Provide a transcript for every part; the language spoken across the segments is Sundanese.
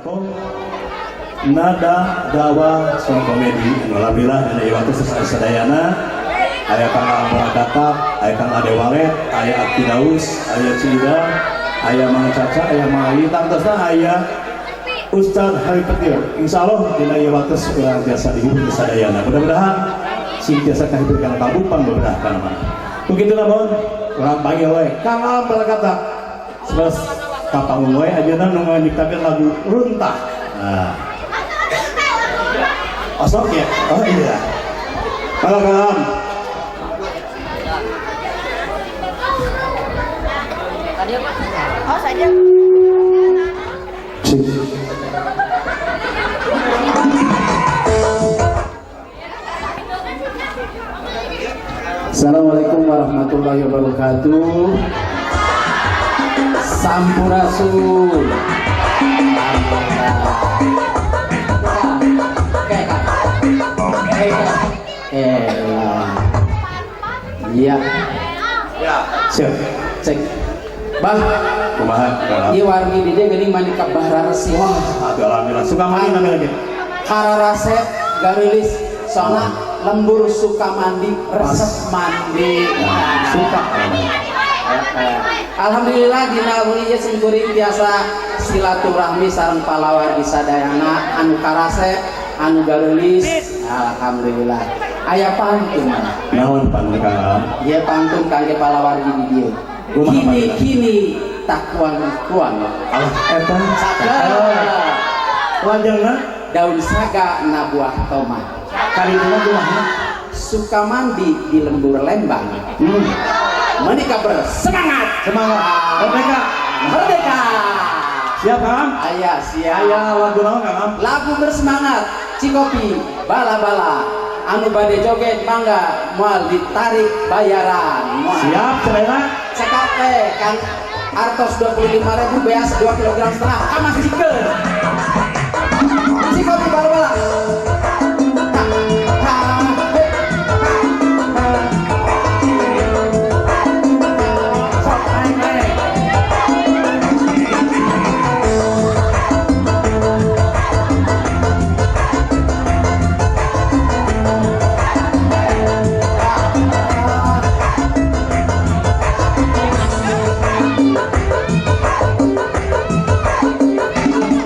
Platform Nada Dawa Song Komedi. Alhamdulillah dina ieu waktu sadayana aya Kang Aam Barakatak, aya Kang Ade Walet, aya Aki Daus, aya Cida, aya Mang Caca, aya Mang Ali, tangtosna aya Ustad Habib Petir. Insya Allah dina ieu waktu urang tiasa dihibur sadayana. Mudah-mudahan sing tiasa kahibur kana kalbu pangbeberah kana mana. Begitu namun urang panggil we Kang Aam Barakatak. Sebelas ka panggung we ayeuna nu nyiptakeun lagu Runtah. Nah. Osok ya? Oh iya. Halo Kang Aam. Oh saja. Cik. Assalamualaikum warahmatullahi wabarakatuh. Sampurasun. Iya. Ya, siap. Cek. Bah, Kumaha Kang Aam? ieu wargi di dieu geuning mandi ka Bahraresi. Wah, aduh alhamdulillah. Suka mandi namanya lagi. Kararasep gareulis soalna lembur suka mandi, resep mandi. Nah, suka. Alhamdulillah dina wengi ieu sim kuring biasa silaturahmi sareng palawargi sadayana anu karasep, anu gareulis. Alhamdulillah. Aya pantun. Naon pantun Kang Aam? Ieu pantun kangge palawargi di dieu. Kumaha Kini pantun? kini tak kuang-kuang. Alah eta. Cakep. Lajengna Daun saga na buah tomat. Karituna kumaha? Suka mandi di lembur Lembang. Menikah bersemangat. Semangat. Merdeka. Merdeka. Siap Kang? Aya siap. Aya lagu naon Kang Aam? Lagu bersemangat Cikopi bala-bala anu bade joget mangga moal ditarik bayaran. Moal. Siap sadayana. Cekap we Kang artos 25.000 beas 2 kg setengah kamasjikeun. Cikopi bala-bala. Ha, ha, he, ha, ha. Sok naik naik.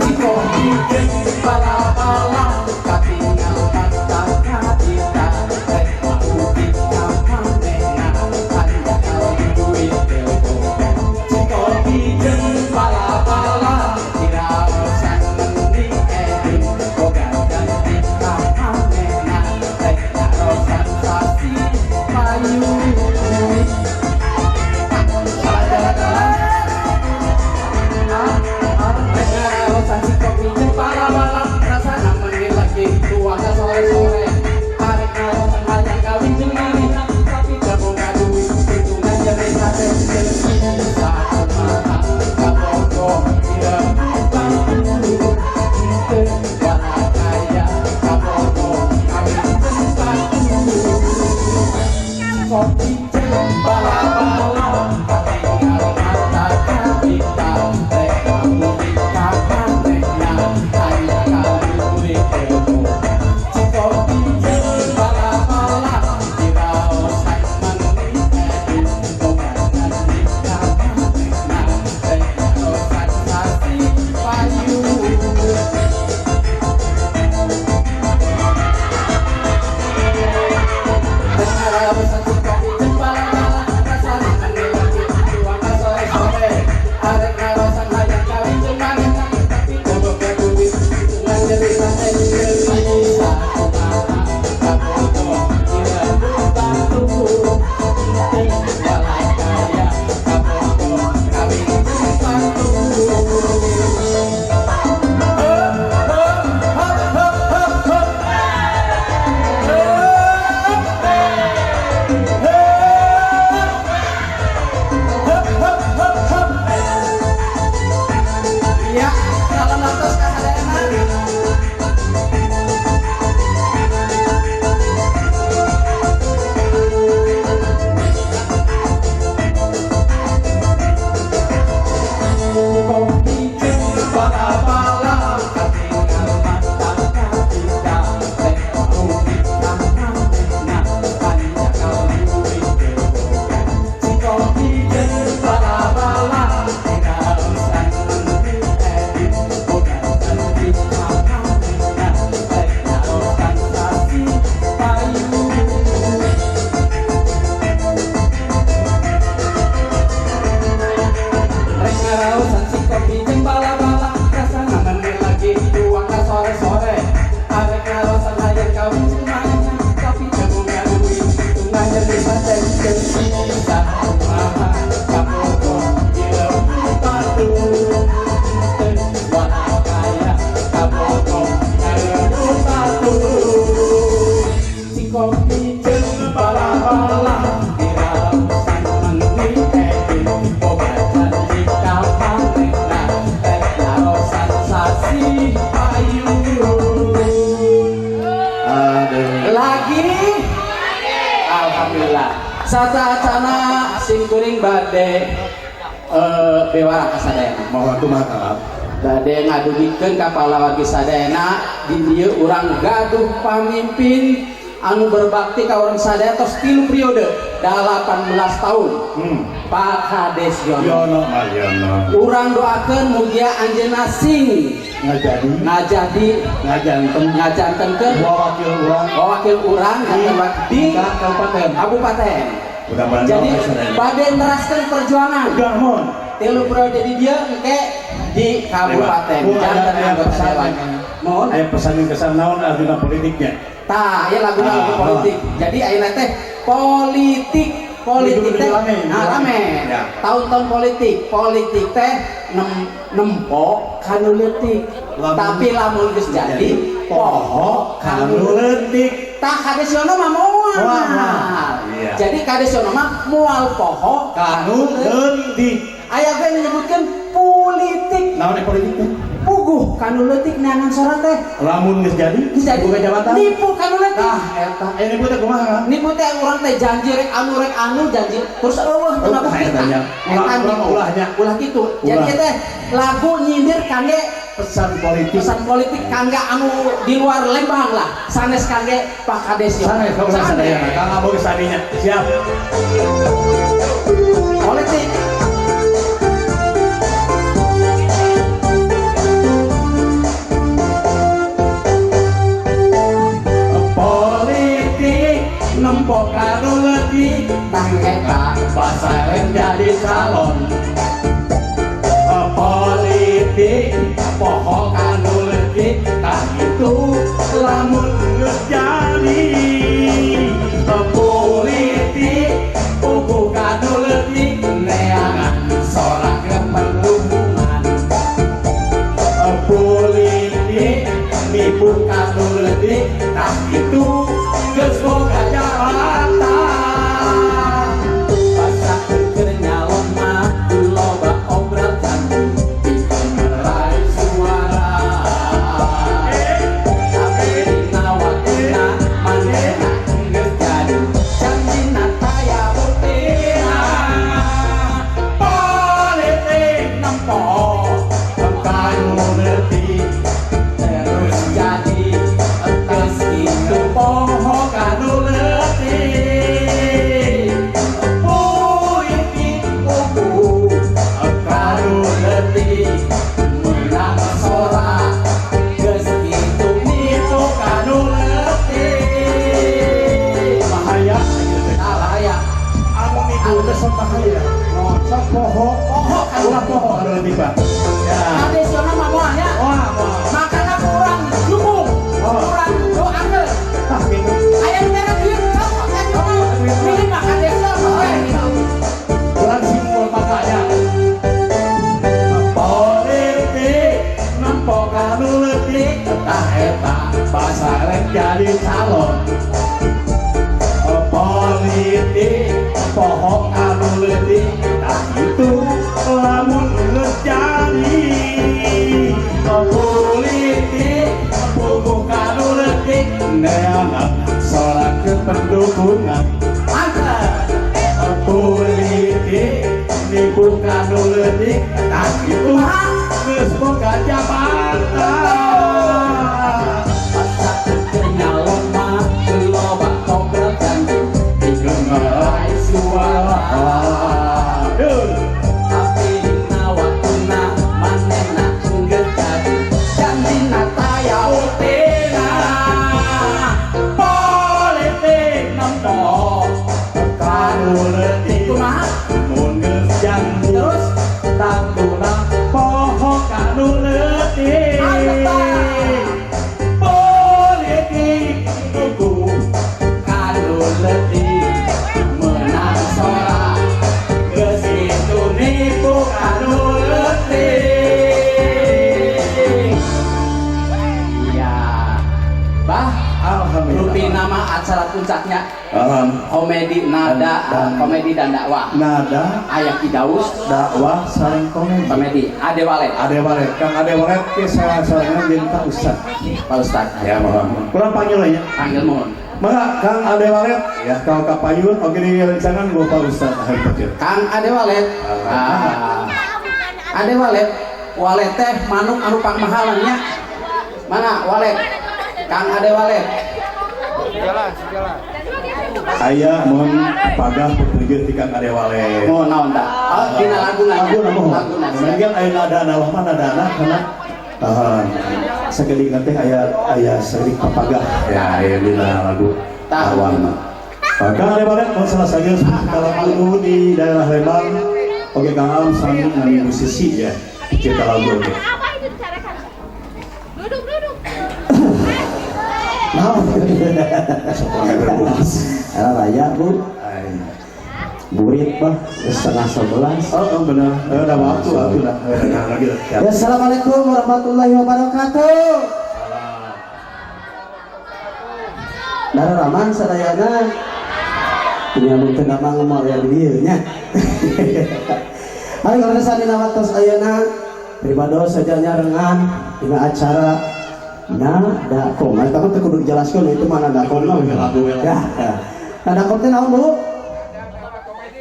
Cikopi jeung bala-bala katingal mata kadita rek ugi ka manehna hanjakal duit teu boga. Cikopi jeung bala-bala diraosan meni edun boga janji ka manehna rek narosan sasi payu. Jalan-jalan. Rek ngaraosan Cikopi jeung bala-bala. Leuwih payun. Aduh. Lagi. Alhamdulillah. Sateuacana sim kuring bade bewara ka sadayana. Mau kumaha, Kang? Bade ngadugikeun ka palawargi sadayana, di dieu urang gaduh pamimpin anu berbakti ka urang sadaya tos 3 periode 18 tahun. Pak Kades Yono. Yono Maryono. Urang doakeun mugia anjeunna sing Ngajadi, ngajadi, ngajanten, ngajantenkeun wakil urang wakil urang janten di ka kabupaten. Kabupaten. Mudah-mudahan Jadi doa sadayana. Bade neraskeun perjuangan Udah mon. 3 periode di dieu, engke di kabupaten Bu, janten aya anggota pesan. dewan. Mohon. Aya pesan yang kesan naon artinya politiknya? Tah, ya lagu lagu Ah, politik. Jadi ayeuna teh politik, politik teh Rame, nah, rame. Ya. Tahun-tahun politik, politik teh nempo kanu leutik. Tapi lamun geus jadi poho kanu kanu leutik. Tah, Kades Yono mah moal. Moal, moal. Iya. Jadi Kades Yono mah moal poho kanu leutik. Aya ge menyebutkan politik. Naon eh politik teh? Puguh kanu leutik neangan sora teh. Lamun geus jadi, Geus jadi boga jabatan. Nipu kanu leutik. Tah, eta aya nipu teh kumaha? Nipu teh urang teh janji rek anu janji terus euweuh teu Oh, ngabukti. eta nya. Eta Ulah, nipu. Ulahnya. Ulah kitu. Jadi Ulah. teh lagu nyindir kangge Pesan politik. Pesan politik kangge anu di luar Lembang lah. Sanes kangge Pak Kades Yono. Sanes ka urang sadayana. Kang Aboy sadinya. Siap. Politik. Politik nempo kanu leutik, Tang eta pasaren jadi calon. Politik poho kanu leutik, tah itu lamun geus jadi. Politik puguh kanu leutik neangan sora keperluan. Politik nipu kanu leutik, tah itu geus boga jabatan. Basa keur nyalon mah loba obral janji pikeun meraih suara. Tapi dina waktuna manehna geus jadi, janjina taya buktina. Politik Nempo kanu leutik, terus jadi, geus kitu poho kanu leutik. Politik puguh kanu leutik, menang sora, geus kitu nipu kanu leutik. Bahaya gitu teh. Ah, bahaya. Anu nipu teh sok bahaya, sok poho. Poho kanu Ulah poho kanu leutik, Pak, ya. Kades Yono mah moal nya. Wah, wah. Makanya kurang dukung, Oh. kurang doakeun. Tah gitu. Aya nu mere duit sok kan milih mah Kades Yono we gitu. Kurang simpul makanya. Politik nempo kanu leutik, tah eta pasarek jadi calon. Politik poho kanu leutik, tah itu lamun geus jadi. Politik puguh kanu leutik neangan sora kependukungan. Mantap. Politik nipu kanu leutik, tah itu geus boga jabatan. Basa keur nyalon mah loba obral janji pikeun meraih suara. Duh. Tapi dina waktuna manehna geus jadi, janjina taya Buktina. Politik nempo Tapi nama acara puncaknya komedi nada, komedi dan dakwah. Nada Aya Ki Daus, dakwah sareng komedi. Komedi Ade Walet. Ade Walet, Kang Ade Walet ke salah-salahnya jadi Pak Ustad. Pak Ustad. Ya, mohon. Kurang panggil ya. Panggil mohon. Maka Kang Ade Walet ya kalau kapayun oke di rencangan gua Pak Ustad akhir kecil. Kang Ade Walet. Ah. Ade Walet, walet teh manuk anu pangmahalan nya. Mana walet? Kang Ade Walet. Aya mohon pagah petunjuk di Kang Ade Walet. Mohon naon tah? Oh, dina laguna nya. Laguna mohon. Laguna. Mungkin aya nada dakwah mah nada karena tahan. Sakedik teh aya aya sakedik papagah. Ya aya dina lagu dakwah mah. Kang Ade Walet mohon salah saja kalau lagu di daerah Lembang. Oke Kang Am sami nami musisi ya. Cerita lagu oke. Apa itu dicarakan? Duduk, duduk. Nah, raya bu, burit bah, 10:30. Oh, benar. Udah waktu, waktu lah. Lagi lah. Ya, assalamualaikum warahmatullahi wabarakatuh. Dara Rahman sadayana punya mungkin nama ngomong ya di dieu nya. Hari kalau dina waktos ayeuna pribados saja nyarengan dina acara Nadakom. Nah, tapi teu kudu dijelaskeun itu mah nadakom mah. Ya. Nadakom teh naon, Bu?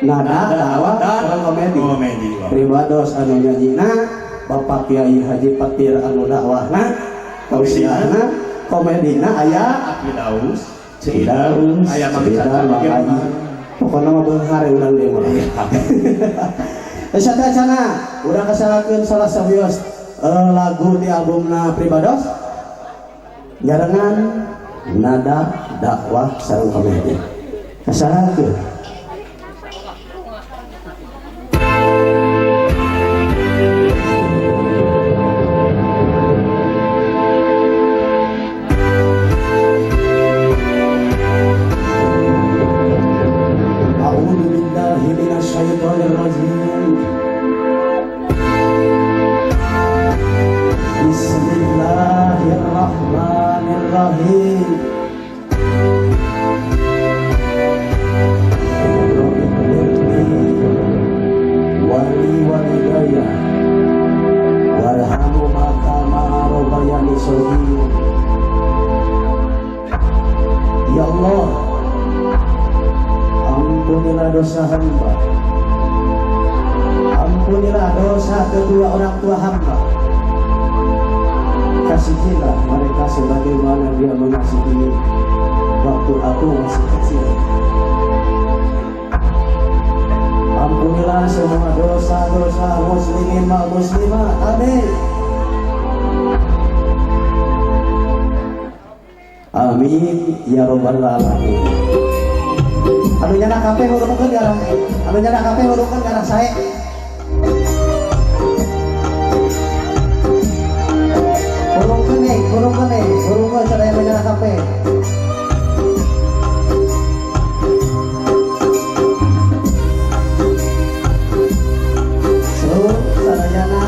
Nada dakwah sareng komedi. Komedi. Pribados anu nyanyina Bapak Kiai Haji Petir anu dakwahna, tausiahna, komedina aya Aki Daus, Cidaus, aya Mang Caca, Mang Ayi. Pokona mah beunghar urang deui mah. Geus acana, urang kasalakeun salah sawios lagu di albumna Pribados. Nyarengan nada dakwah sareng komedi. Kasalakeun. A'udzu billahi minasyaitonir rajim. Bismillahirrahmanirrahim. Wali walidayya warhamhuma kama rabbayani shaghira. Ya Allah, ampunilah dosa hamba, ampunilah dosa kedua orang tua hamba. Kasihilah mereka sebagaimana dia mengasihi waktu aku masih kecil. Ampunilah semua dosa-dosa muslimin wal muslimat. Amin. Amin ya robbal alamin. Anu nyana kabeh hurungkeun garah. Anu nyana kabeh hurungkeun garah sae. Hurungkeun nih, hurungkeun nih, hurungkeun sadaya nyana kabeh. So, sadayana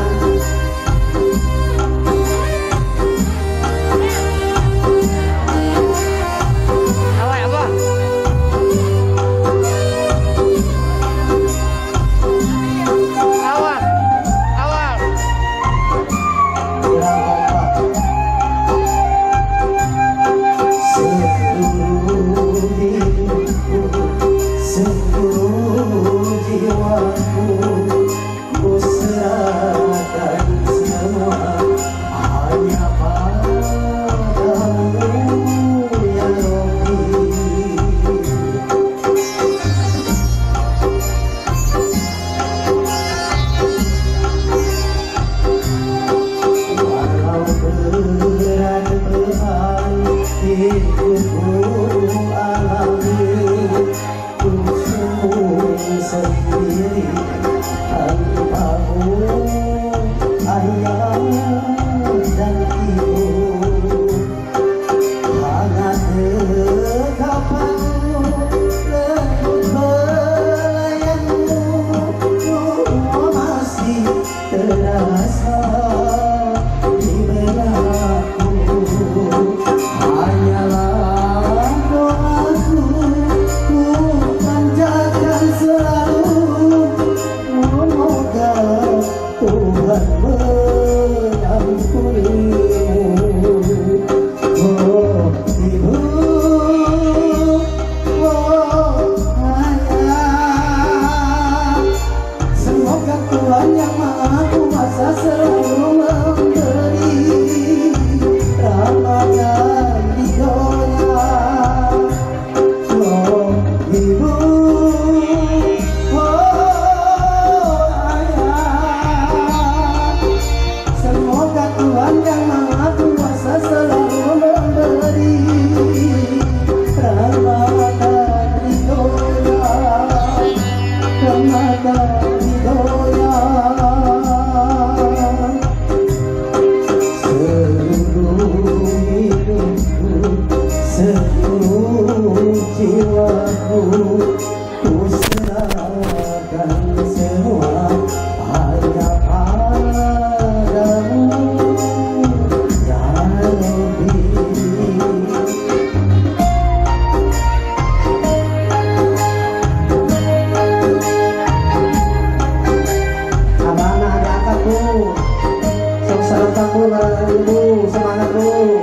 Hatur Bu, semangat Bu.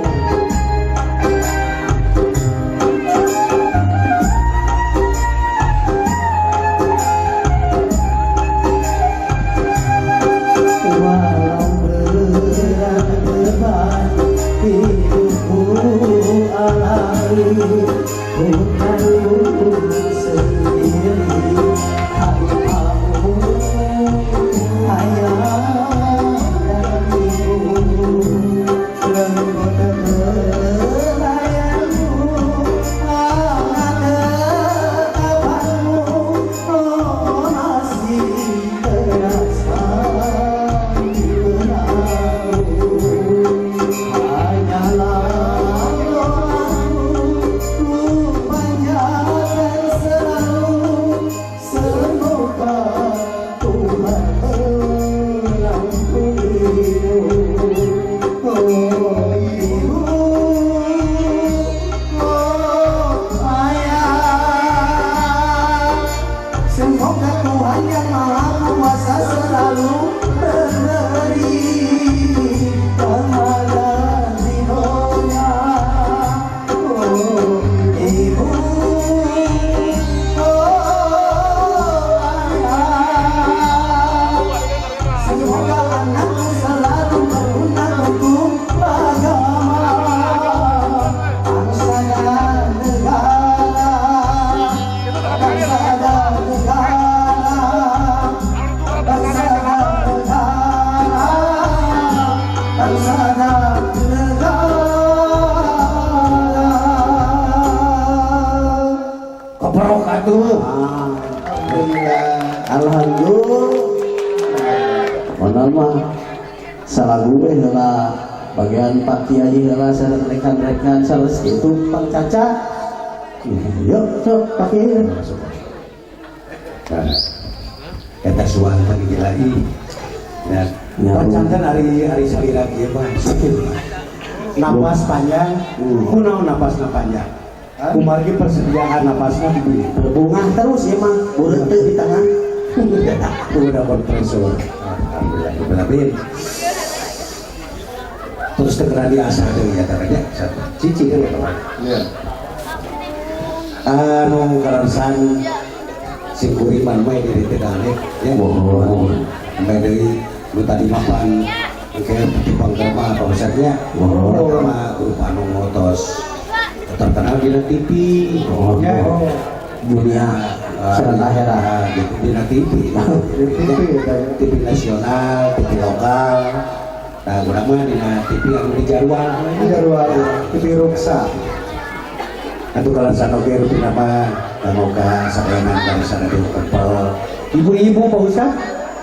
Walau berat beban hidupku alami, bukan ku sendiri, tanpamu ayah dan ibu. Lembut pelayanmu, hangat tatapanmu, oh masih terasa di benakku. Hanyalah doaku, ku panjatkan selalu, semoga Tuhan mengampunimu. Oh ibu, oh ayah, semoga Tuhan yang Maha Kuasa selalu memberi pahala ridhonya. Oh ibu, oh ayah, semoga anakku selalu berguna untuk agama, bangsa dan negara, bangsa dan negara, bangsa dan negara, bangsa dan negara. Keperok atuh. Alhamdulillah. Alhamdulillah. Modal mah salah gue heula bagian Pak Kiai heula sareng rekan-rekan sales itu Pak Caca. Yuk sok Pak Kiai. Nah, eta suan tadi lagi. Ya, Ya, pacangan hari salira kieu mah sakit. Napas panjang, kunaon napasna panjang. Kumargi persediaan napasna dibeli. Berbunga terus ya mah, bureut teu di tangan. Udah kompresor. Alhamdulillah, alamin. Terus segera diasah deui ya katanya. Cici kan ya kawan. Iya. Anu kaleresan sing kuring mah mah diri teh dalek ya. Mohon. Sampai deui nu tadi mapan engke di pangker mah Pak Ustadz-nya. Mohon. Mah grup anu ngotos terkenal dina TV. Oh. Ya. Dunia sareng akhirat. Gitu dina TV. TV nasional, TV lokal. Nah, urang mah dina TV anu di Jarwal. Jarwal, TV Ruksa. Atuh kaleresan oge rupina mah kamoga sadayana kaleresan di Kempel. Ibu-ibu Pak Ustad,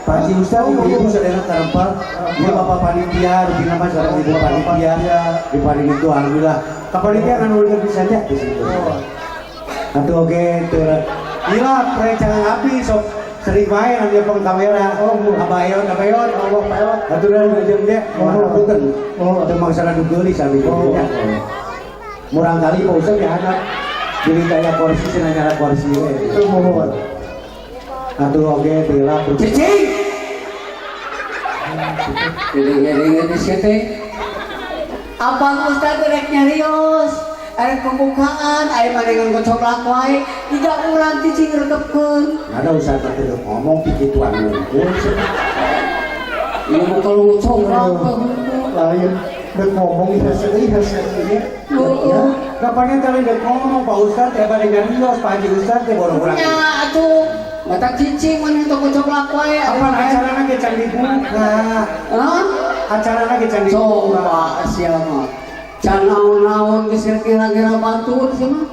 Pak Haji Ustad, ibu-ibu sadayana karempel. Ieu Bapak panitia rupina mah sareng ibu panitia. Di panitia itu alhamdulillah. Ka panitia kan udah bisa nya di situ. Atuh oge teu gila pre cangang api sok sering main anu pang kamera. Oh, abayon abayon Allah payon. Atuh da jeung ge punten. Oh, teu mangsana nu geulis abi nya. Murang kali Pak Ustad ya anak jadi kayak kursi cenah nyara kursi we. Itu mohon. Atuh oge teu Cicing. Gini-gini di situ. Abang Ustad rek nyarios, rek pembukaan, aya maneh ngocok wae, tiga urang cicing rekepkeun. Ada usah teh ngomong pikituan ngumpul. Ieu mah kalau ngocok Lain dek ngomong hese deui hese ieu. Heeh. Kapannya kalian dek ngomong Pak Ustad teh bade nyarios Pak Haji Ustad teh bodoh urang. Nya atuh mata cicing maneh tong ngocok wae. Kapan acarana ge can dibuka? Hah? Acarana ge can dibuka. Coba sia mah. Can naon-naon geus kira-kira batur sia mah.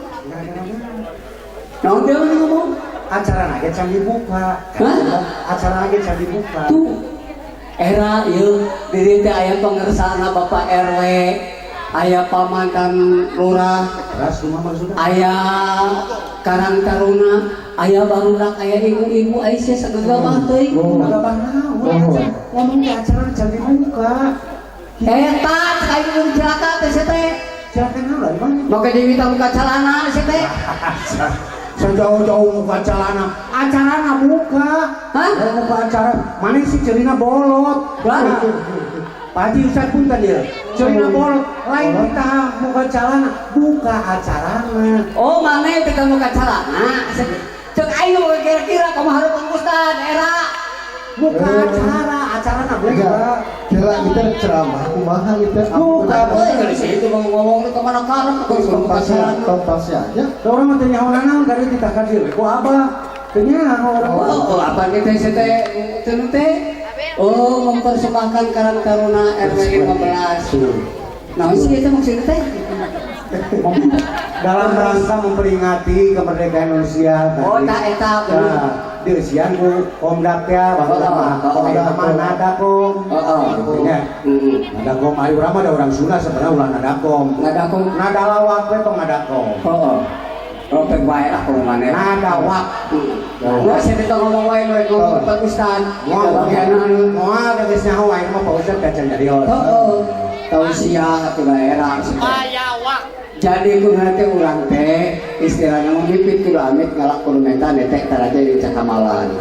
Naon teh ngomong? Acarana ge can dibuka. Hah? Acarana ge can dibuka. Tuh. Era ieu di dieu teh aya pangersana Bapak RW, aya pamantan lurah, Keras rumah maksudna. aya Karang Taruna, aya barudak, aya ibu-ibu, aya sia sagagabah teuing. Gagabah naon? Ngomong di acara can dibuka. Eta cek aing mun cilaka teh sia teh. Cilaka naon lah mah? Make deui ta muka calana sia teh. Sejauh-jauh muka calana, acarana buka. Hah? Muka acara, mana sih cerina bolot. Lah. Pak Haji Ustad pun tadi ya. Cerita bolot lain kita muka calana, buka acarana. Oh, mana kita muka calana? Cek aing mah kira-kira kumaha hareupeun Ustad era. Buka acara, acarana buka. Kira kita ceramah kumaha kita. Buka. Euy, dari situ mau ngomong ke mana karep buka calana. Kompasnya aja. Orang mah teu nyaho nanaon kali kita kadir we ku abah. Teu nyaho orang. Oh, apa kita teh teh? Oh, mempersembahkan Karang Taruna RW 15. Nah, sih itu maksudnya teh. Dalam rangka memperingati kemerdekaan Indonesia. Oh, tak eta. Nah, dieusian ku Komdak ya, baheula mah. Komdak mah Nadakom. Heeh. Gitu nya. Nadakom ari urang mah da urang Sunda sebenarnya ulah Nadakom. Nadakom. Nadalawak we tong Nadakom. Heeh. Ropek wae lah kumaha maneh. Nadawak. Wah, saya teh ngomong wae nu ngomong Pak Ustad. Moal moal geus nyaho aing mah Pak Ustad kacan nyarios. Heeh. Tausiah atuh daerah. Jadi kudu teh urang teh istilahna memimpin kudu amit ngalak kudu menta netek taraja di cakamalan.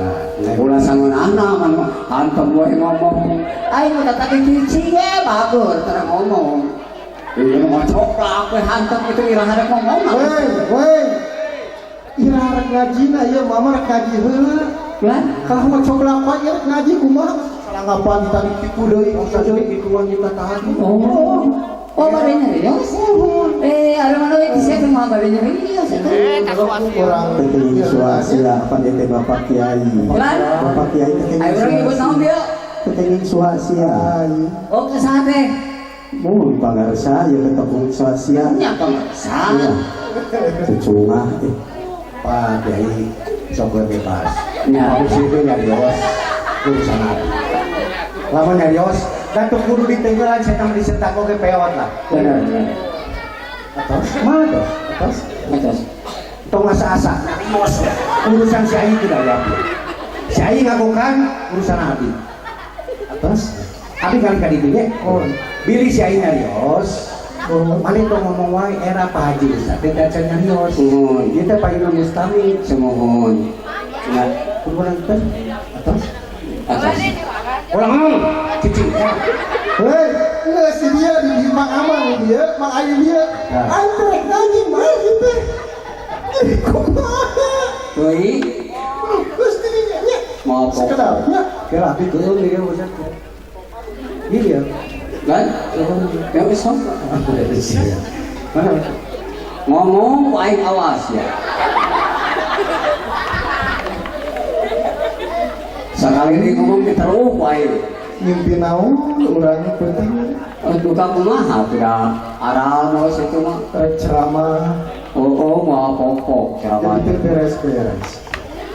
Ulah sangeunahna man hantem we ngomong. Aing mah tadi cicing we bagus tara ngomong. Ieu mah coplak we hantem itu iraha rek ngomong. Woi, woi. Iraha rek ngajina ieu mama rek ngaji heula. Lah, kalah mah coplak wae rek ngaji kumaha? Salanggapan tadi tipu deui, usah deui gituan kita tadi. Oh. Oh, bade nyarios. Ada mana we kisah teh mah bade nyarios eta. Kurang Teh suasia apa teh Bapak Kiai. Bapak Kiai teh. Ayo urang nyebut naon dieu? Teh suasia. Oh, ke saha teh? Mun pangarsa ieu teh tepung suasia. Nya pangarsa. Cucungah teh. Pak Kiai sok bebas. Nya harus itu nyarios urusan abdi. Lamun nyarios dan tuh kudu ditenggelan saya tambah disentak oke peot lah. Bener. Atos, mana tuh? Atos, atos. Tong asa-asa. Nyarios. Urusan si Aing tidak ya. Si Aing ngakukan urusan abdi. Atos. Abdi kali kali dinya. Oh, bilih si Aing nyarios. Mana tong ngomong wae era Pak Haji Ustad teh acan nyarios. Muhun. Ieu teh Pak Imam Mustami. Sumuhun. Nya, kudu teh. Atos. Atos. Ulah ngomong. Cicing. Hei, enggak si dia di Mang Amang dia, Mang Ayu dia. Aing teh rek ngaji mah ieu teh. Ih, kumaha? Deui. Geus di dinya nya. Mau apa? Sekedar nya. Kira abdi keun ieu Ustad. Iya. Kan? Ya wis sok. Ngomong ku aing awas ya. Sekali ini ngomong diteruh ku aing. Mimpi naon urang penting. Duka kumaha tidak aral mau situ mah. Rek ceramah. Oh, mau pokok ceramah. Jadi beres-beres.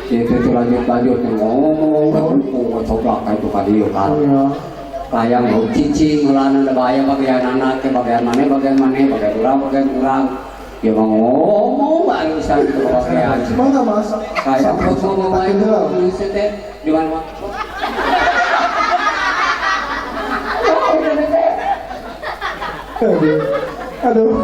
Itu tuh lanjut-lanjut ngomong, ngomong coplak kayak itu kali kan. Kayang mau cicing, ngulana ada bahaya bagian anak, bagian mana, bagian mana, bagian urang, bagian urang. Ya mau ngomong, baru bisa itu bagian. Mana mas? Kayak ngomong ngomong itu teh di mana? Aduh, aduh,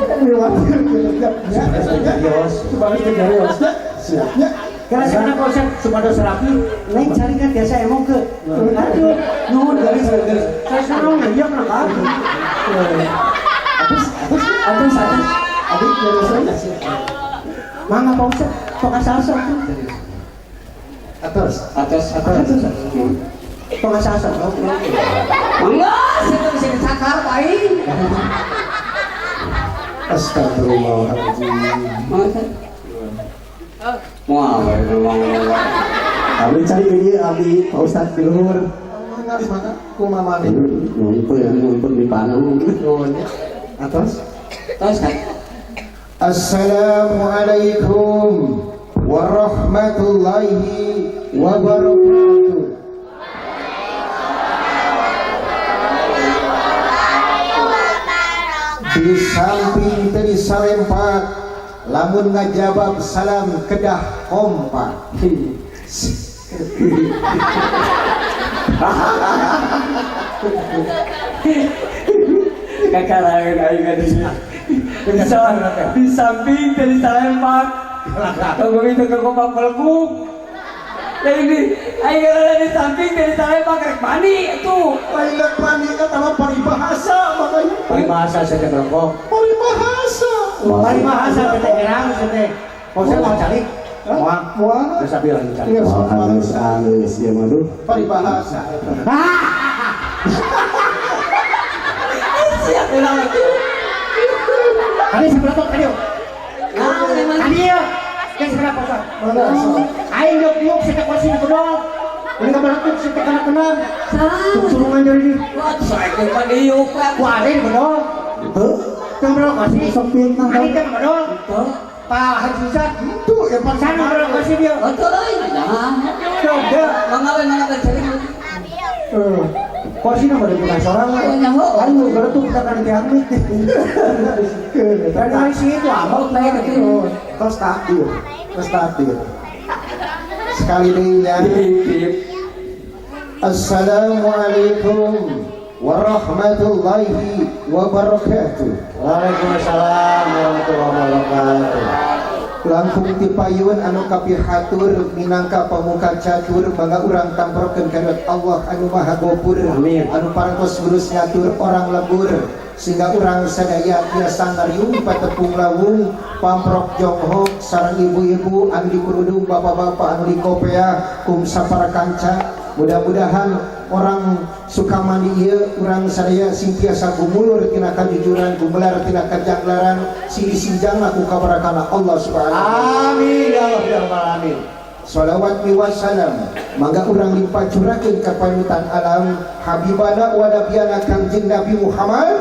siapnya. Karena sekarang kalau saya supados rapi, neng cari kan biasa emang ke. Aduh, nuhun garis garis. Saya sekarang nanya kenapa? Atus, atus, atus, atus. Adik garis aja sih. Mangga Pak Ustad, tong asa-asa. Atus, atus, atus. Tong asa-asa. Mangga, saya bisa dicakar Pak. Astagfirullahaladzim. Wah, Abdi cari ini abdi Pak Ustad di luhur. Mana? Kumaha mani? Ngumpul di panggung. Atas? Atas kan? Assalamualaikum warahmatullahi wabarakatuh. Di samping tadi salempak, lamun ngajawab salam kedah kompak. Kakak aing aing di samping tadi salempak, tunggu itu ke kompak melekuk. Ini aing ada di samping dari sana rek mandi tuh. Lain rek mandi eta mah paribahasa makanya. Paribahasa saya teh rokok. Paribahasa. Paribahasa teh herang saya teh. Kau mau cari? Moal. Moal. Geus abi lagi cari. Iya, Oh, anggeus anggeus ieu mah duh. Paribahasa eta. Siap ulang itu. Kali seberapa tadi? Nah, memang. Tadi ya. Kan seberapa Pak? Mana? Aing diuk diuk saya teh kursi bedol. Ini kabar tuh saya teh kana kenang. Salah. Surungan jadi ini. Wah, saya mah diuk. Wah, ada di bedol. Heuh, Teu bedol kursi. sok fitnah. Aing teh bedol. Tuh. Pak Haji Ustad. Itu ya pan Sana bedol kursi dia. Oh, tuh euy. Nah. Tuh, dia. Mangga we mangga we cari. Eh, Kursi nama dari bukan seorang lah. Oh, nyaho. Aing nu geletuk kita kana diambil. Dan hari sih itu amok Baik, Oh, tos takdir. Tos takdir. Sekali deui ya. Assalamualaikum warahmatullahi wabarakatuh. Waalaikumsalam warahmatullahi wabarakatuh. Langkung ti payun anu kapihatur minangka pamuka catur mangga urang tamprokeun ka Allah anu Maha Gopur. Amin. Anu parantos lurus ngatur orang lembur sehingga urang sadaya tiasa ngariung patepung lawung pamprok jonghok sareng ibu-ibu anu dikurudung bapak-bapak anu dikopea kum sapara kanca. Mudah-mudahan orang Sukamandi ieu urang sadaya sing tiasa gumulur tina kajujuran, gumelar tina kajanglaran, sing disinjangna ku kabarakana Allah Subhanahu wa taala. Amin ya Allah ya Rabbal alamin. Salawat wa salam mangga urang limpah curahkeun ka panutan alam habibana wa nabiyana Kangjeng Nabi Muhammad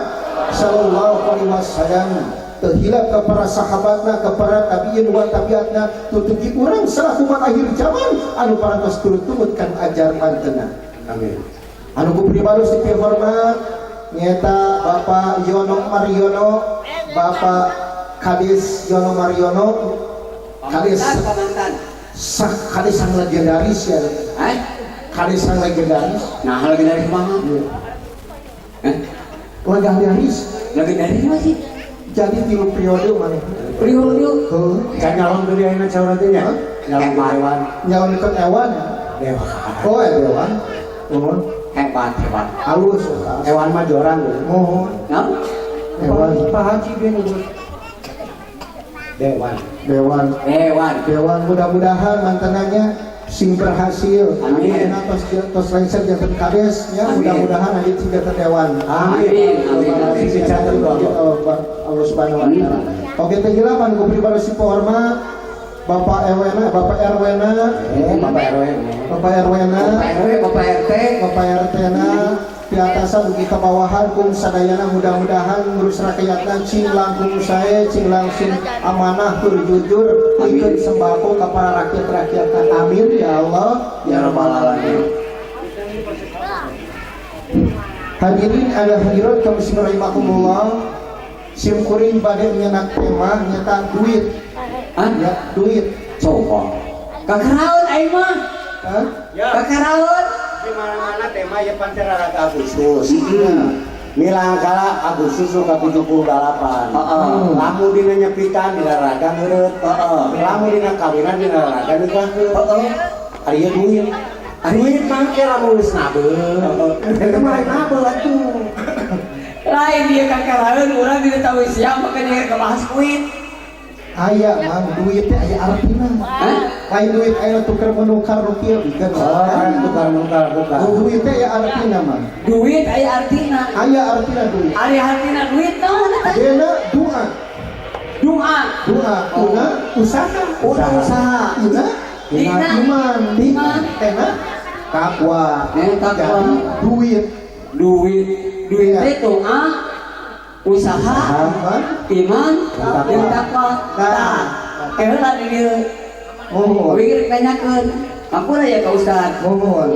sallallahu alaihi wasallam. Teu hilap ka para sahabatna, ka para tabiin wa tabiatna, tutugi urang salaku umat akhir zaman anu parantos turut tumut kan ajar pantena. Amin. Anu ku pribados dipihormat nyaeta Bapak Yono Mariono, Bapak Kades Yono Mariono, Kades Pamantan. Sah kades sang legendaris ya. Eh? Kades sang legendaris. Nah, legendaris kumaha? Eh? Legendaris. Legendaris mah sih. Jadi tilu periode maneh. Periode. Heuh. Kan nyalon deui ayeuna saurang teh nya. Nyalon dewan. Nyalonkeun ewan. Dewan. Oh, dewan. Mohon. Hebat, hebat. Halus. Ewan mah jorang. Mohon. Nah, Dewan. Pak Haji dia nyebut. Dewan. Dewan. Dewan. Dewan mudah-mudahan mantenanya sing berhasil. Amin. Ayeuna tos tos lengser janten kades nya, Amin. mudah-mudahan aya cing janten dewan. Amin. Amin. Amin. Sing janten Allah Allah Subhanahu wa taala. Oke teh anu ku pribadi si hormat Bapak RW-na, Bapak RW-na, Bapak RW. Bapak RW-na, Bapak RW, Bapak RT, Bapak RT-na, di atasan dugi ka bawahan kum sadayana mudah-mudahan ngurus rakyatna cing langkung sae, cing langsung amanah tur jujur, pikeun sembako ka para rakyat-rakyatna. Amin ya Allah ya rabbal alamin. Hadirin ada hadirat kaum muslimin rahimakumullah. Sim kuring bade nyenak tema nyata duit. Hah? Ya, duit. Coba. Kakaraon aing mah. Hah? Ya. Kakaraon. Di mana-mana tema ya pancer raga Agustus. Milangkala Agustus nu ka-78. Heeh. Lamun dina nyepitan dina raga ngeureut. Heeh. Lamun dina kawinan dina raga nikahkeun. Heeh. Ari ieu duit. Duit mangke lamun geus nabeul. Eta mah lain nabeul atuh. Lain dia kakaraon urang dina tahu siapa kan yang kebahas duit. Aya mang duit teh aya artina. Hah? Lain duit aya tuker menukar rupiah bikeun. Oh, tukar menukar bukan. Duit teh aya artina mang. Duit aya artina. Aya artina duit. Ari artina duit naon eta? Dena doa. Doa. Doa, una usaha. Una usaha. Ina Ina. iman. Iman. Tena takwa. Eh, takwa. Jadi duit. Duit. Duit Iya. teh doa, usaha, Iman. iman, Takwa. jeung takwa. Nah. Tah, heula di dieu. Mohon. Wing rek nanyakeun. Ampun ya ka Ustad. Mohon.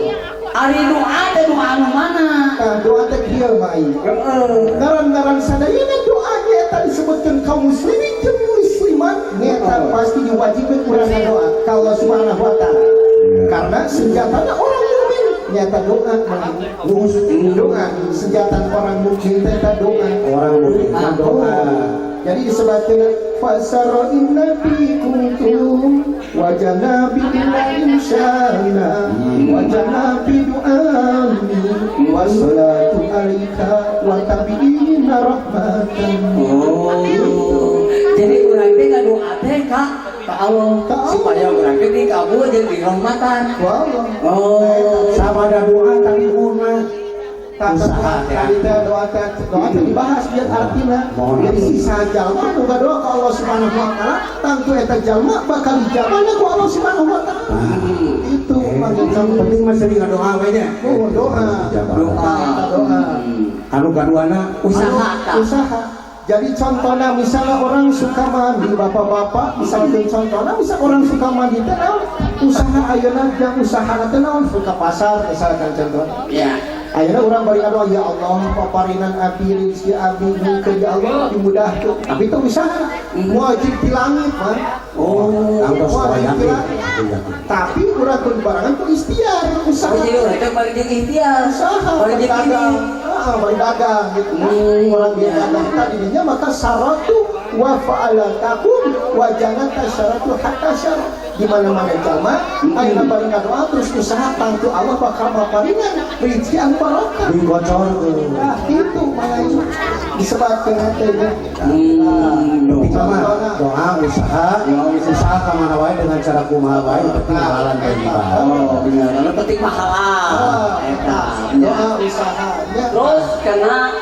Ari doa teh doa anu mana? Nah, doa teh kieu mah ieu. Heeh. Ngaran-ngaran sadayana doa ge eta disebutkeun kaum muslimin jeung muslimat nyata pasti diwajibkeun urang ngadoa ka Allah Subhanahu wa taala. Karena senjatana orang mukmin nyata doa doa senjata orang mukmin teh doa. Orang mukmin doa. Jadi disebutkeun fasara inna fi kuntum Wa janabi insana wa janabi du'ami wa salatu alaika wa tabi'ina rahmatan. Oh, jadi urang teh ngadoa teh ka Allah supaya urang teh dikabul jeung dirahmatan. Oh, sama ada doa tadi urang usaha tadi teh doa teh dibahas biar artina. Jadi sisa jalma nu doa ka Allah Subhanahu wa taala tangtu eta jalma bakal dijabana ku Allah Subhanahu wa taala. Itu maksud penting mah sering ngadoa we nya. Oh, doa. Doa doa. Anu kaduana usaha. Usaha. Jadi contohnya misalnya orang suka mandi, bapak-bapak misalnya contohnya misalnya orang suka mandi teh naon? Usaha ayeuna jang usaha teh naon? Suka pasar misalkan contohnya. Ya. Ayeuna urang bari ngadoa ya Allah paparinan abdi rezeki abdi mungkin ya Allah dimudahkeun. Tapi itu usaha wajib di langit mah. Oh, wajib di langit. Tapi urang kudu barengan ku ikhtiar usaha. Oh, jadi urang teh bari jeung ikhtiar. Usaha bari jeung dagang. Heeh, bari dagang gitu. Orang dia dagang tadinya maka syaratu wa fa'alatakum wa jangan tasyaratu hatta syarat. Di mana-mana jalma ayeuna bari ngadoa terus usaha tangtu Allah bakal maparinan rezeki anu barokah. Digocorkeun. Nah, itu mah disebutkeun teh nya. Doa usaha, usaha ka mana wae dengan cara kumaha wae penting halalan teh. Oh, bener. Anu penting mah halal. Eta. Doa usaha. Terus kana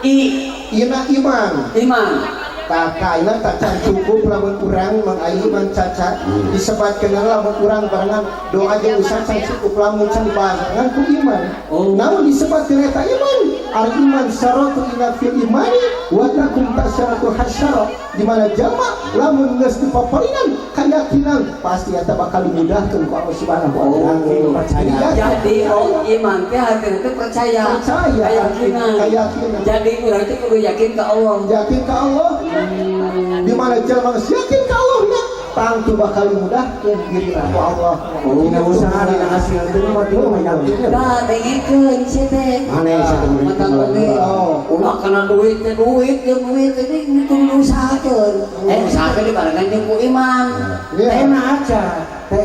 ina iman. Iman. Takaina tacan cukup lamun urang mengayu caca disebatkeun lamun urang barengan doa jeung usaha can cukup lamun can dibarengan ku iman. Namun disebatkeun eta iman, al iman syaratu ina fil imani wa takum tasyaratu hasyara. Di mana jalma lamun geus dipaparinan kayakinan pasti eta bakal dimudahkeun ku Allah Subhanahu wa taala. Jadi oh iman teh hartina teh percaya. Keyakinan. Keyakinan. Jadi urang teh kudu yakin ka Allah. Yakin ka Allah. Di mana jalma geus yakin ka Allah nya tangtu bakal dimudahkeun diri ku Allah. Dina usaha dina hasil teh mah teu mah yakin. Tah dengekeun sia teh. Mane sia teh mata oge. Ulah kana duit teh duit jeung duit ini kudu usahakeun. Usaha teh dibarengan jeung ku iman. Teh aja. Teh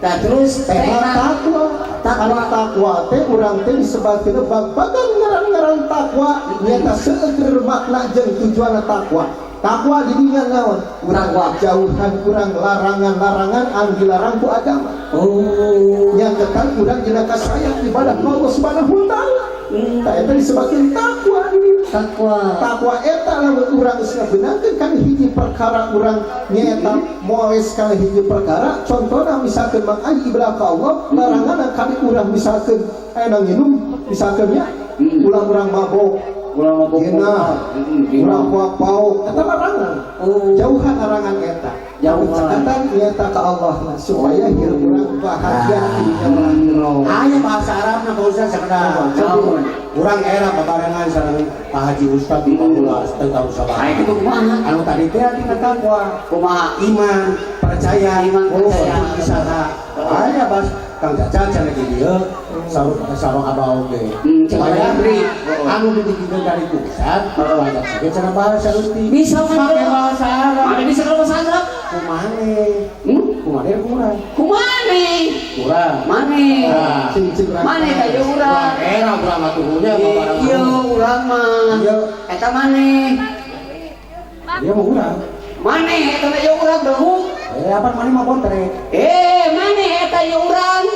Tah terus teh takwa. Takwa takwa teh urang teh disebutkeun bag-bagan ngaran-ngaran takwa nyata seueur makna jeung tujuanna takwa. Takwa di dinya naon? Urang jauhan urang larangan-larangan anu dilarang ku agama. Oh, nyaketan urang dina kasayang ibadah ka Allah Subhanahu wa taala. Tah eta disebutkeun takwa. Takwa. Takwa eta lamun urang geus ngabeunangkeun kana hiji perkara urang nyaeta moles kana hiji perkara, contohna misalkeun mang ayi ibadah ka Allah, larangan kali urang misalkeun aya nginum misalkeun nya ulah urang mabok. Ulah mabok, ulah pauk, eta larangan. Jauhan larangan eta. Jauhan cekatan nyata ka Allah supaya hirup urang bahagia di dunia. Aya bahasa Arabna Pak Ustaz sakedap. Urang era babarengan sareng Pak Haji Ustaz di Papua teu tahu sabar. Aya kitu kumaha? Anu tadi teh tina takwa, kumaha? Iman, percaya, iman percaya, usaha. Aya bahas Kang Caca cenah di dieu sareng abah oge. Anu didigikeun dari pusat, banyak saja cenah bahasa leutik. Bisa make bahasa Arab. Mana bisa kalau bahasa Arab? Kumane? Kumane kurang. Kumane? Kurang. Mane? Mane ka ieu urang. Era urang atuhnya babareng. Ieu urang mah. Eta mane? Ieu mah urang. Mane eta mah ieu urang deuk. Apa mane mah bontre. Mane eta ieu urang.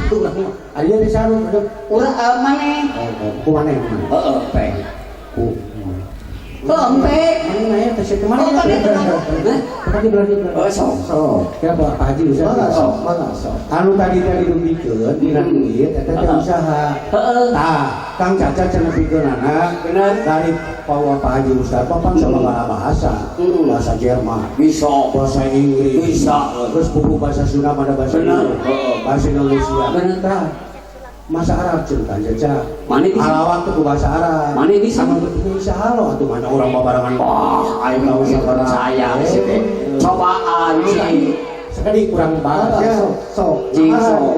Urang mah. Aya di sarung urang mane. Ku mane? Heeh, pe. Ku. Empe. Mana ya teh kemana? Oh, tadi tadi berarti. Oh, sok. Sok. Ya Pak Haji usaha. Mangga sok. Anu tadi tadi dipikeun dina duit eta teh usaha. Heeh. Tah, Kang Caca cenah pikeunana bener dari Pak Haji Ustaz Bapak sababaraha bahasa. Bahasa Jerman, bisa, bahasa Inggris, bisa. Terus buku bahasa Sunda pada bahasa bahasa Indonesia. Bener. Tah. Masa Arab cenah Caca. Mane bisa. Alawak tuh bahasa Arab. Mane bisa. Anu bisa halo atuh mana urang babarengan. Wah, aing tahu percaya sih teh. Cobaan sih. Sekali kurang bahasa. Sok.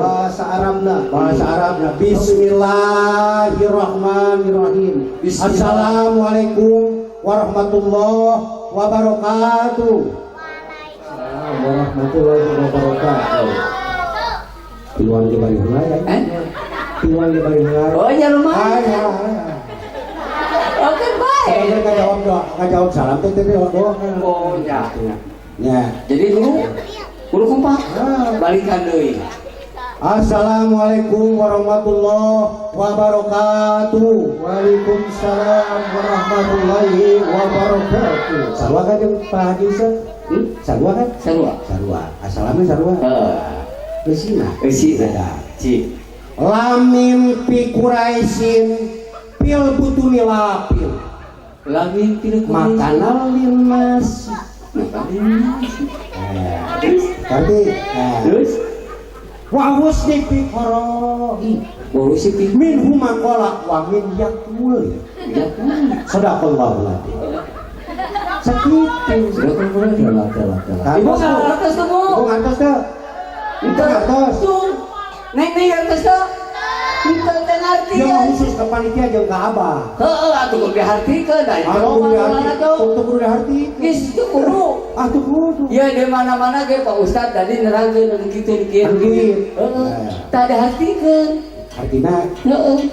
Bahasa Arabna. Bahasa Arabna. Bismillahirrahmanirrahim. Assalamualaikum warahmatullahi wabarakatuh. Warahmatullahi wabarakatuh. Tiluan ge bari heula ya. Eh? Tiluan ge bari heula. Oh ya lumayan. Aya. Oke baik. Saya ngajawab doa, ngajawab salam teh teh doa. Oh ya. Ya. Jadi kudu kompak. Balikan deui. Assalamualaikum warahmatullahi wabarakatuh. Waalaikumsalam warahmatullahi wabarakatuh. Sarua kan jeung Pak Haji Ustaz? Hmm? Sarua kan? Sarua. Sarua. Assalamualaikum sarua. Heeh. Eusina. Eusina. Ci. Lamin pi Quraisyin pil butuni lapil. Lamin pil Quraisyin. Makana linnas. Makana linnas. Berarti terus wa husni fi qaroi wa husni fi min huma qala wa min yaqul sadaqallahu alazim. Sakitu sadaqallahu alazim. Ibu ngartos teu, Bu? Ibu ngartos teu? Ibu ngartos. Neng neng ngartos teu? Henteu teu ngarti. Ya khusus ke panitia jeung ka abah. Heeh atuh kudu dihartikeun da itu kudu kudu dihartikeun. Geus teu kudu. Atuh kudu. Ya di mana-mana ge Pak Ustad tadi nerangkeun anu kitu kieu. Heeh. Tah dihartikeun. Artina heeh.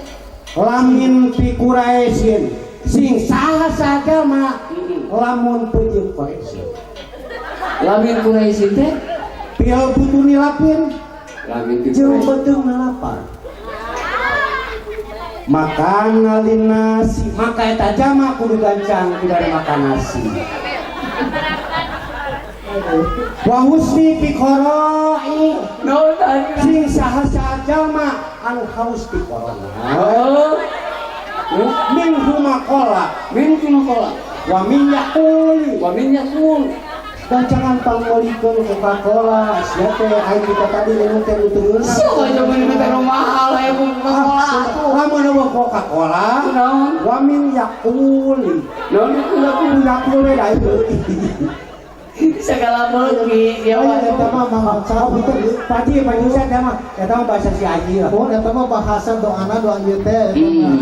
Lamin pi Quraisyin sing saha sagama lamun peujeun Quraisy. Lamin Quraisy teh pil butuni lapin. Lamin pi jeung beuteung lapar. Makan nasi, maka eta jama kudu gancang tidak makan nasi. Wa husni fi qaroi sing saha saha jama anu haus fi qarona. Min huma qala, min huma qala wa min yaqul, wa min yaqul. Gancangan pangmeulikeun Coca-Cola, sia teh aing kita tadi minum teh nu teu ngeunah. Sia zaman teh mahal aya Coca-Cola. Lamun eueuh Coca-Cola, naon? Wa min yaqul. Naon yaqul yaqul we da ieu. Segala meulki dia mah eta mah maca betul. Padi Pak Ustaz eta mah eta mah bahasa si Haji lah. Oh eta mah bahasa doana doa ieu teh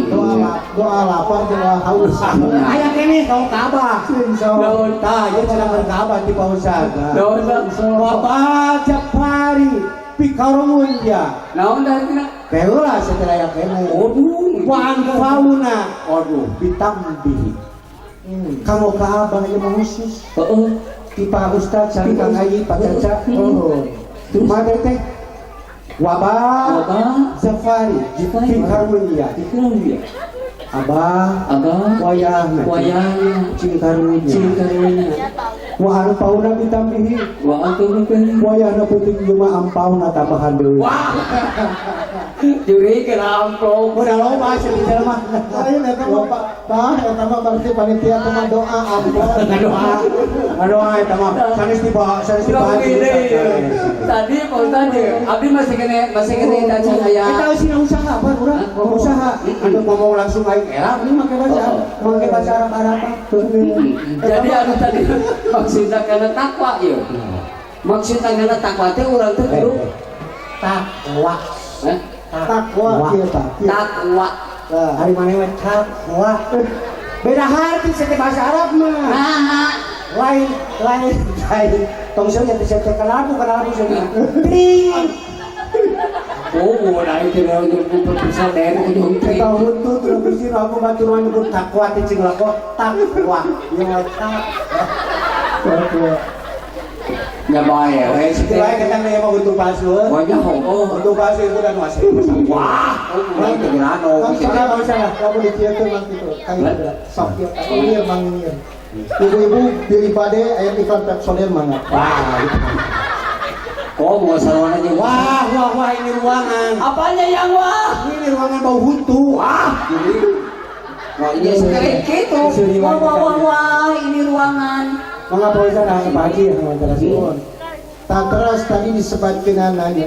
doa doa lapar doa haus. Aya keneh ka Ka'bah. Tah ieu cenah ka Ka'bah ti Pak Ustaz. Naon Wabah Japari pikarumun ya. Naon artina? Keula setelah aya keneh. Waduh. Wa anfauna. Waduh bitambihi. Kamu Ka'bah ieu mah khusus. Heeh. Ti Pak Ustad sareng Kang Haji Pak Caca. Oh. Terus mah teh wabah Zafari fi karunia. Abah abah wayahna wayahna cing karunia cing karunia. Wa anfauna bitambihi wa anfauna wayahna peuting ieu mah ampauna tambahan deui. Wah. Juri kena amplop. Udah loba sih mah. Lain eta mah Pak, tah eta mah berarti panitia teh mah doa amplop. Ngadoa. Ngadoa eta mah sanes di bawah, sanes di bawah. Tadi Pak Ustaz abdi masih kene tacan aya. Eta eusina usaha apa urang? Usaha. Anu ngomong langsung aing era ini make bahasa. Make bahasa Arab-Arab. Jadi anu tadi maksudna kana takwa ieu. Maksudna kana takwa teh urang teh kudu takwa. Takwa kieu tah. Takwa. Hari mana we takwa. Beda harti sete bahasa Arab mah. Nah, lain lain lain. Tong seueur teh sete kana aku kana aku seueur. Tring. Oh, nah itu untuk presiden untuk eta huntu terus bisi aku batur nyebut takwa teh cing lako takwa. Ieu takwa. Ya bae we situ lain kita nih mau untuk palsu. Wajah oh untuk palsu itu dan masih. Wah, itu gerano. Salah salah, kamu dikieukeun mah kitu. Kayak sok ieu ieu mangingir. Ibu-ibu pilih bade aya iklan Pepsodent mangga. Wah. Kok mau sarwana jeung wah wah wah ini ruangan. Apanya yang wah? Ini ruangan bau huntu. Wah. Wah, ini sekali gitu. Wah wah wah wah ini ruangan. Mangga Pak Ustaz, Pak Haji ya, suwun. Tak keras tadi disebutkan nanya.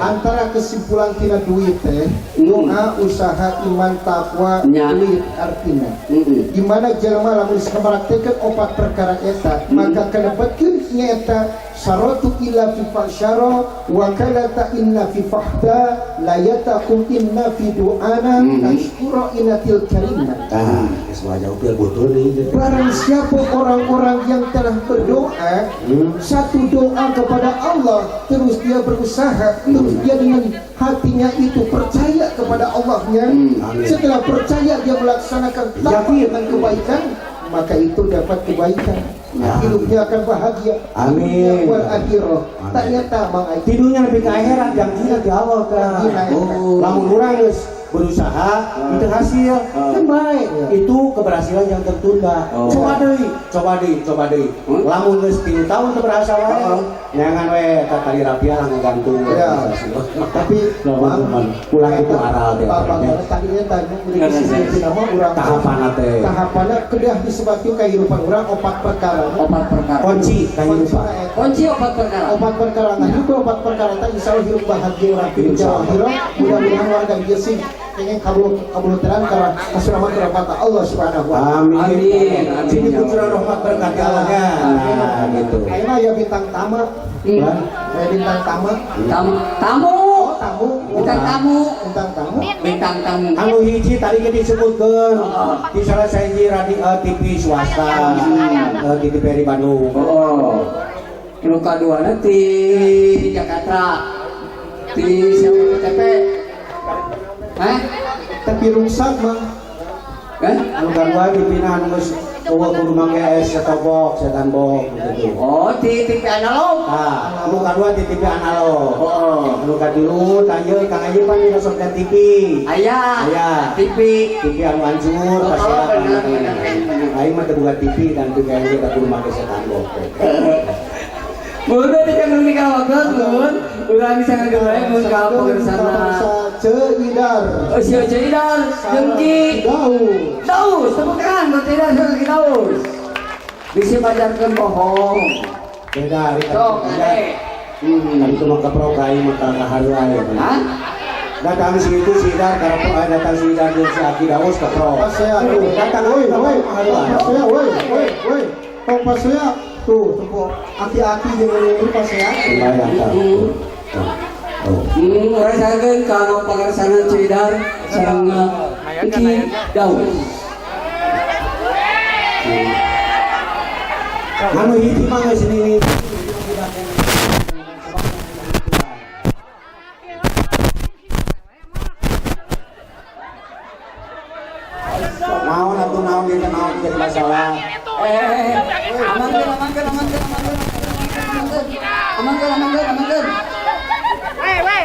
Antara kesimpulan tina duit teh, doa, usaha, iman, takwa, duit artina. Di mana jelema lamun geus ngaraktekeun opat perkara eta, maka kalebetkeun nyaeta saratu illa fi fashara wa kalata inna fi fahta la yataqum inna fi du'ana tashkura inatil karimah. Ah, geus jauh pil butuh deui. Barang siapa orang-orang yang telah berdoa satu doa kepada Allah, terus dia berusaha, terus dia dengan hatinya itu percaya kepada Allahnya. Setelah percaya dia melaksanakan tanpa dengan kebaikan, maka itu dapat kebaikan. Hidupnya akan bahagia. Amin. Wal akhirah. Tak nyata mang ai. Tidunya lebih ke akhirat janjinya di Allah tah. Lamun urang geus berusaha itu hasil kan baik. Itu keberhasilan yang tertunda. Coba deui, coba deui, coba deui. Lamun geus 3 tahun teu berhasil wae. Nyangan we ka tali rapia lah ngagantung. Tapi ulah itu aral teh. Bapak tadinya tadi nama urang tahapanna teh. Tahapanna kedah disebabkeun kahirupan urang opat perkara. Opat perkara. Kunci kahirupan. Kunci opat perkara. Opat perkara. Nah, itu opat perkara teh insyaallah hirup bahagia urang insyaallah. Mudah-mudahan warga ieu sing pengen kabul terang karena kasuraman rahmat Allah Subhanahu wa taala. Amin. Amin. Ini kucuran rahmat berkat Allah nya. Nah, gitu. Ayeuna aya bintang tamu. Aya bintang tamu. Tamu. Oh, tamu. Bintang tamu. Bintang tamu. Bintang tamu. Anu hiji tadi ge disebutkeun di salah sahiji radio TV swasta di TVRI Bandung. Oh. Nu kaduana ti Jakarta. Ti siapa TP? Hah? Tapi rusak mah. Hah? Anu kadua dipina anu geus eueuh kudu make es set-top box, setan box gitu. Oh, di TV analog. Tah, anu kadua di TV analog. Oh. Anu katilu tah ieu Kang Ayi pan dina sok TV. Aya. Aya. TV. TV anu hancur Oh, pasea. bener, bener, bener. Aing mah teu boga TV dan teu gawe da kudu make setan box. Mun teh jangan dikalawakeun mun. Urang bisa ngagewek mun ka pangersana. Ceu Idar. Oh, si Ceu Idar jeung Ki Daus. Daus, tepuk tangan buat Ceu Idar jeung Ki Daus. Bisi pajarkeun bohong. Beda ari Sok, ade. Ari itu mah keprok aing mah ka hareua aya. Hah? Datang si itu si Idar karena datang si Idar jeung si Aki Daus keprok. Pasea tuh. Datang woi, woi. Hareua. Pasea woi, woi, woi. Tong pasea tuh tempo aki-aki jeung ini pasea. Lumayan tah. Oh. Urang sakeun ka anu pangersana Ceu Idar sareng Ki Daus. Anu hiji mah geus nini. Naon atuh naon ieu naon jadi masalah. Amankeun amankeun amankeun amankeun amankeun amankeun amankeun. Weh weh,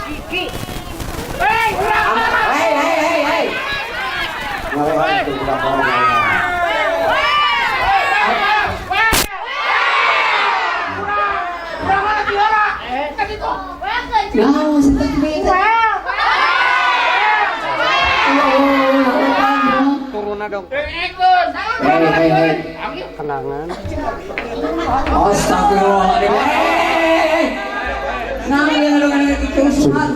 Kiki. Weh, urang. Hei hei hei hei. Ngalehan tuh budak orang. Naon sih teh beda. Turunna dong. Hei hei hei. Kenangan. Astagfirullahaladzim. Nah, ini ngadu-ngadu kerusuhan.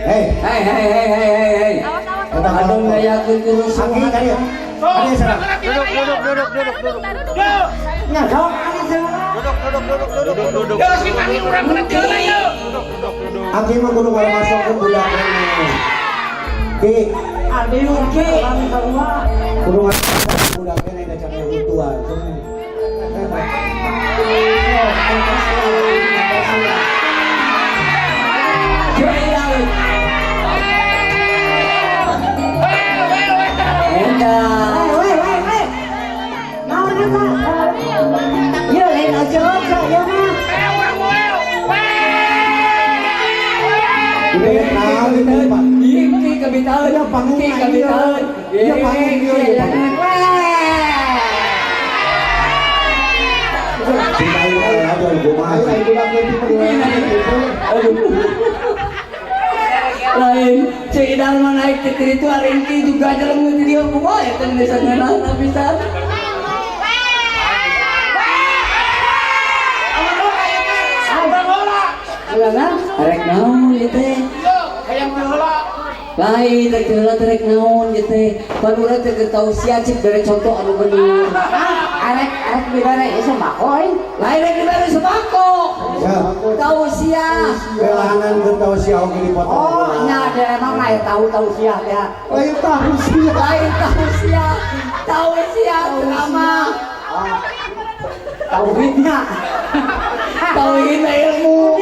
Hei. Hei hei hei hei hei hei. Aduh ngayakeun kerusuhan. Aki kali ya. Kali sareng. Duduk duduk duduk duduk duduk. Nya sok. Duduk duduk duduk duduk duduk. Duduk duduk duduk. Aki mah kudu masuk budak ini. Ki. Abi Ki. Kudu masuk budak ini da can runtuhan. Ceu Idar. Eta. Weh, weh, weh. Naon eta? Ieu lain aja-aja ieu mah. Udah naon itu Pak. Ieu Ki kabitaeun. Ya panggung Ki kabitaeun. Ya panggung ieu ya panggung. Lain Ceu Idar mah naik ke itu hari ini juga jalan di dia kumaha eta desa ngeunah pisan. Rek naon ieu teh? Lain rek heula teh rek naon ieu teh? Pan urang teh keur tausiah cik bere contoh anu bener. Arek arek dibere sembako euy. Lain rek dibere sembako. Tausiah. Belahanan ke tausiah oge dipotong. Oh, nya ada emang lain tahu tausiah ya. Lain tausiah. Lain tausiah. Tausiah ceramah. Tauhidnya. Tauhid ilmu.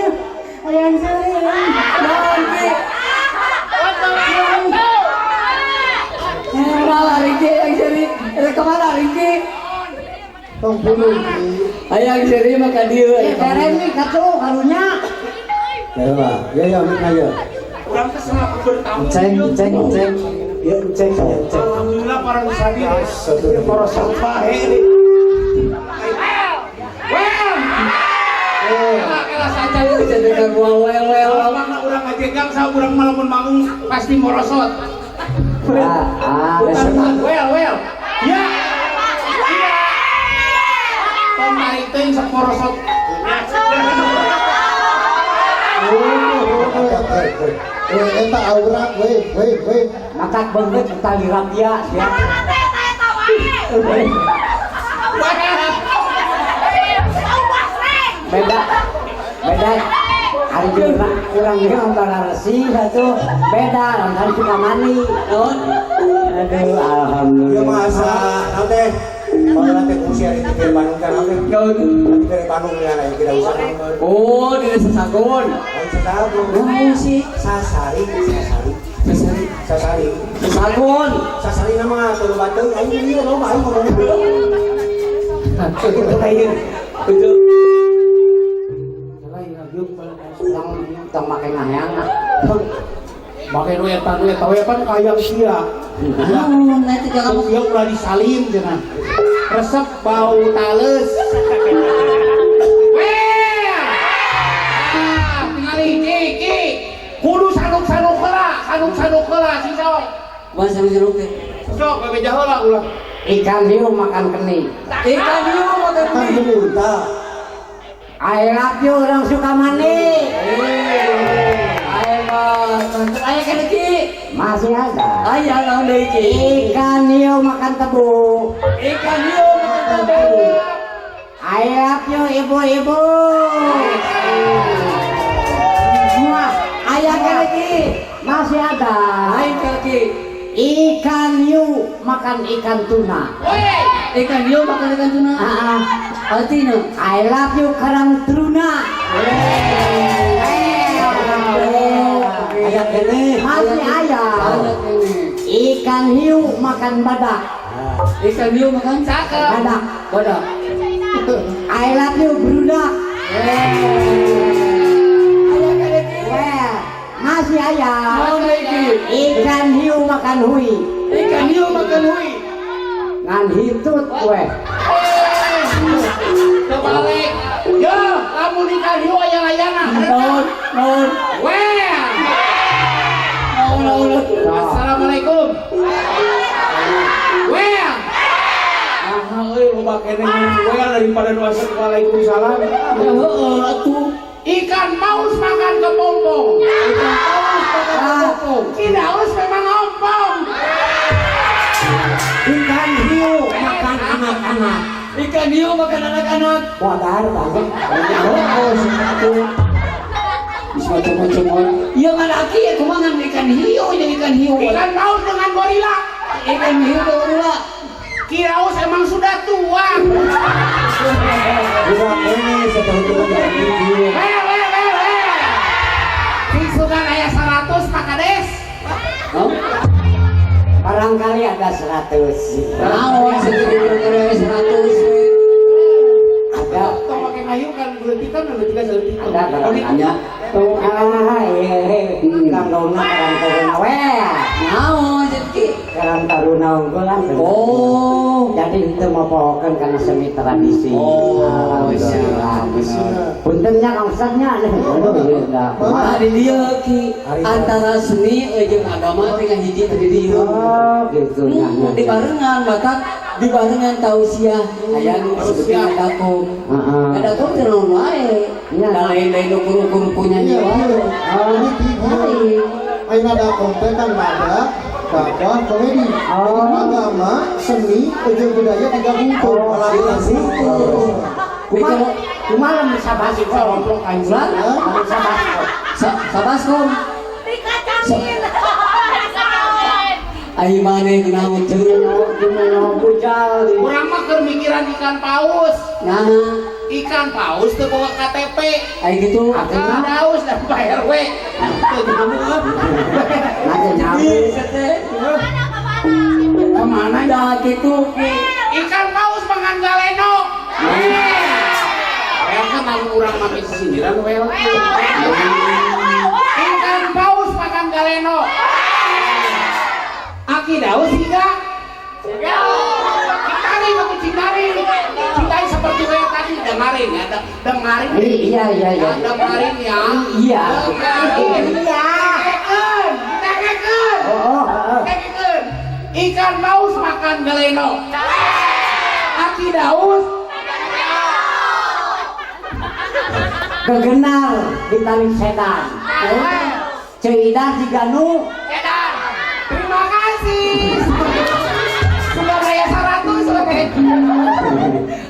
Hayang seuri. Naon Ki? Malah Ringki yang seuri. Rek kemana Ringki? Tong bunuh Ki. Hayang seuri mah ka dieu. Bere mi katuh karunya. Ya, ya ya mikna ya. Urang teh selaku bertamu. Ceng ceng ceng. Ya ceng ceng. Alhamdulillah para musafir. Para sampah ini. Urang ngajegang sama urang malamun manggung pasti morosot. Well well. Ya. Iya. Tong naik teh sok morosot. Eta aura we we we. Matak beungeut tali rapia sia. Beda. Beda. Hari juga kurang dia antara resi satu beda lantaran suka mani. Aduh, alhamdulillah. Ieu mah asa naon teh? Baheula teh kungsi ari di Bandung teh naon teh? Di Bandung ya lain tidak usah. Oh, di Desa Sagon. Lain Sagon. Naon sih? Sasari, sasari. Sasari. Sasari. Sagon. Sasari nama teu bateung aing ieu loba aing ngomongna. Itu kayak itu. Tong make ngahayang. Make nu eta nu eta we pan kayang sia. Naon eta jangan ieu ulah disalin cenah. Resep bau tales. Weh. Ah, tingali ki ki. Kudu sanuk-sanuk heula, sanuk-sanuk heula si sok. Kumaha sanuk-sanuk teh? Sok bebeja heula ulah. Ikan hiu makan keni. Ikan hiu makan keni. I love you orang Sukamani. Aya kan Ki? Masih ada. Aya naon deui Ki? Ikan hiu makan tebu. Ikan hiu makan tebu. I love you ibu-ibu. Semua. Aya kan Ki? Masih ada. Lain kan Ki? Ikan hiu makan ikan tuna. Ikan hiu makan ikan tuna. Heeh. Artinya I love you karang truna. Aya keneh. Masih aya. Ikan hiu makan badak. Ikan hiu makan cakep. Badak. Badak. I love you brudak. Masih aya. Ikan hiu makan hui. Ikan hiu makan hui. Ngan hitut weh. Kebalik. Yo, lamun ikan hiu aya layangan. Naon, naon. Weh. Naon, naon. Assalamualaikum. Weh. Nah, euy loba keneh wel daripada nu asup waalaikumsalam. Heeh, atuh. Ikan paus makan kepompong. Ikan paus makan kepompong. Kidaus memang ompong. Ikan hiu makan anak-anak. Ikan hiu makan anak-anak. Bodar banget. Oh, satu. Bisa macam-macam. Iya ngan aki ya kumaha ikan hiu jeung ikan hiu. Ikan paus dengan gorila. Ikan hiu dengan gorila. Kiraus emang sudah tua. Budak ini setahun ikan hiu. Weh. Sugan aya 100 Pak Kades. Hah? Barangkali ada 100. Naon segitu kira 100. Ada. Tong make ngayu kan leutikan leutikan leutikan. Ada barangkali. Tuh ah ieu karang taruna karang taruna we. Naon jadi Karang taruna unggul. Oh. Jadi itu mopohokeun kana seni tradisi. Oh, alhamdulillah. Punten nya Kang Ustadnya. Kumaha di dieu Ki? Antara seni jeung agama teh ngahiji teh di dieu. Oh, gitu nya. Dibarengan maka dibarengan tausiah aya nu disebutna nadakom. Heeh. Nadakom teh naon wae? Nya. Da lain-lain ukur-ukur punya Iya, wae. iya. Ini Lain. Ayeuna nadakom teh kan nada Dakwah komedi. Jadi agama, seni, jeung budaya digabungkeun. Kumaha kumaha lamun sabaskom? Ulah? Lamun sabaskom. Sabaskom. Dikacangin. Ai maneh kunaon jeung Gimana bujal? Urang mah keur mikiran ikan paus. Nah, Ikan paus teu boga KTP. Ai kitu. Ikan paus dan Pak RW. Teu nyambung. Nanti nyambung. Kemana? Dah kitu. Ikan paus mangan galeno. Wel kan anu urang mah sindiran wel. Ikan paus makan galeno. Aki Daus hingga Cintari, aku cintari. Cintai seperti kayak tadi, dengerin ya, dengerin. Iya. Dengerin ya. Iya. Dengerin. Iya. Dengerin. Dengerin. Oh. Dengerin. Ikan paus makan galeno. Aki Daus Kegenar ditarik setan. Ceu Ida jiganu setan. Terima kasih. Sudah bayar 100 oke.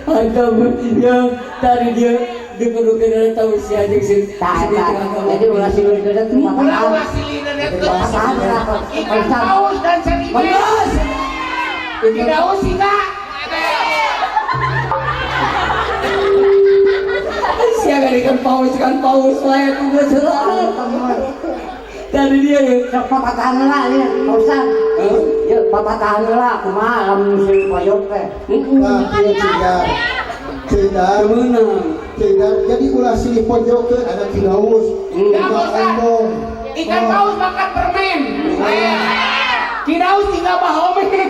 Aduh, ya tadi dia diperlukan tahu si anjing sih. Tak, jadi ulah silih dedet Ulah ulah silih dedet ikan paus dan seniman. Tidak usah enggak. Siapa ikan paus lain juga selalu. Tadi dia ya. Sok papatahan heula ieu, Pak Ustad. Yeuh papatahan heula kumaha lamun silih pojok teh. Nah, ieu Ceu Ida. Ceu Ida. Jadi ulah silih pojokeun ada Ki Daus. Ikan paus makan permen. Ki Daus tinggal bahomen.